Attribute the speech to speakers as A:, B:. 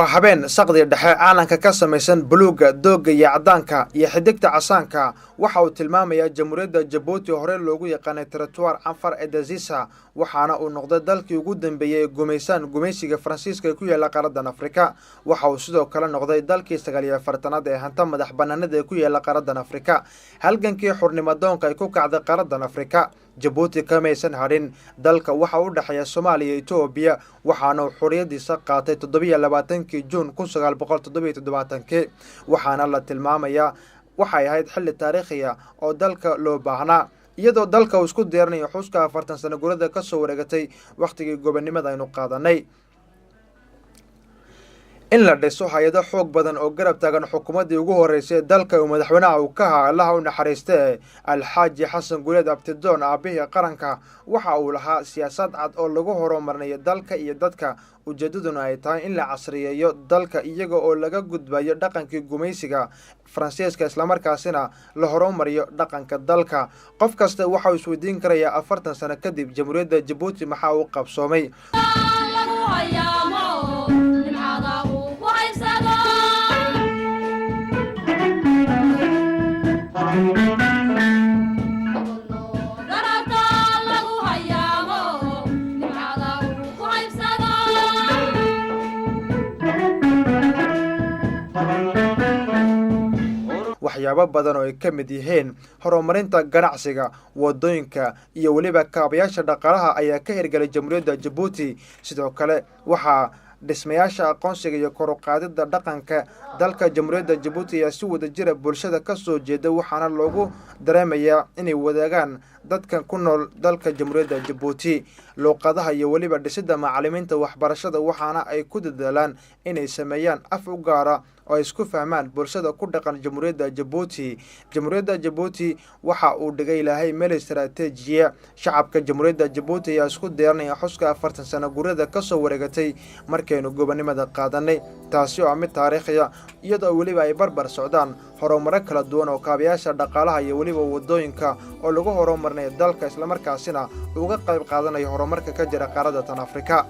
A: Waa habeen saqdi dhexe. Caalanka ka samaysan buluugga, doogga iyo caddaanka iyo xidigta casaanka waxa uu tilmaamayaa Jamhuuriyadda Jabuuti, hore loogu yaqaanay Territoire Canfar ee Dazisa, waxaana uu noqday dalkii ugu dambeeyey ee gumaysaan gumaysiga Faransiiska ee ku yaalla qaaraddan Afrika. Waxa uu sidoo kale noqday dalkii 49aad ee hanta madax banaanida ee ku yaalla qaaraddan Afrika. Halgankii xurnimadoonka ay ku kacday qaaraddan Afrika, Jabuuti kamaysan hadhin. Dalka waxa u dhexeeya Soomaaliya iyo Etoobiya, waxaana uu xorriyadiisa qaatay 27kii Juun 1977kii, waxaana la tilmaamayaa waxay ahayd xilli taariikhiya oo dalka loo baahnaa, iyadoo dalka uu isku diyaarinayo xuska 40 sano gurada kasoo wareegatay wakhtigii gobonimada aynu qaadanay. In la dhiso hay-ado xoog badan oo garab taagan xukuumaddii ugu horreysay dalka uu madaxweynaha uu ka ahaa, Allaha u naxariiste, Alxaaji Xasan Guuleed Abtidoon, aabihii qaranka, waxa uu lahaa siyaasad cad oo lagu horumarinayo dalka iyo dadka, ujeeddaduna ay tahay in la casriyeeyo dalka iyaga oo laga gudbayo dhaqankii gumaysiga Faransiiska, islamarkaasina la horumariyo dhaqanka dalka. Qof kasta waxa uu isweydiin karayaa, 40 sano kadib Jamhuuriyadda Jabuuti maxaa uu qabsoomay?
B: Lagu hayaamo nimcada uu ku haybsado. Dharata lagu hayaamo nimcada uu ku haybsado.
A: Waxyaabo badan oo ay ka mid yihiin horumarinta ganacsiga, wadooyinka iyo weliba kaabayaasha dhaqaalaha ayaa ka hirgelay Jamhuuriyadda Jabuuti. Sidoo kale waxaa dhismayaasha aqoonsiga iyo kor u qaadidda dhaqanka dalka Jamhuuriyadda Jabuuti ayaa si wada jira bulshada ka soo jeeda, waxaana loogu dareemayaa inay wadaagaan dadka ku nool dalka Jamhuuriyadda Jabuuti luuqadaha iyo weliba dhisidda macalimiinta waxbarashada, waxaana ay ku dadaalaan inay sameeyaan af u gaara oo ay isku fahmaan bulshada ku dhaqan Jamhuuriyadda Jabuuti. Jamhuuriyadda Jabuuti waxa uu dhigay Ilaahay meel istaraatiijiya. Shacabka Jamhuuriyadda Jabuuti ayaa isku diyaarinaya xuska 40 sano gurada kasoo wareegatay markaynu gobonimada qaadanay, taasi oo ah mid taariikhiya, iyadoo weliba ay barbar socdaan horumaro kala duwan oo kaabayaasha dhaqaalaha iyo weliba wadooyinka oo lagu horumarinayo dalka, islamarkaasina uga qayb qaadanayo horumarka ka jira qaaradda tan Afrika.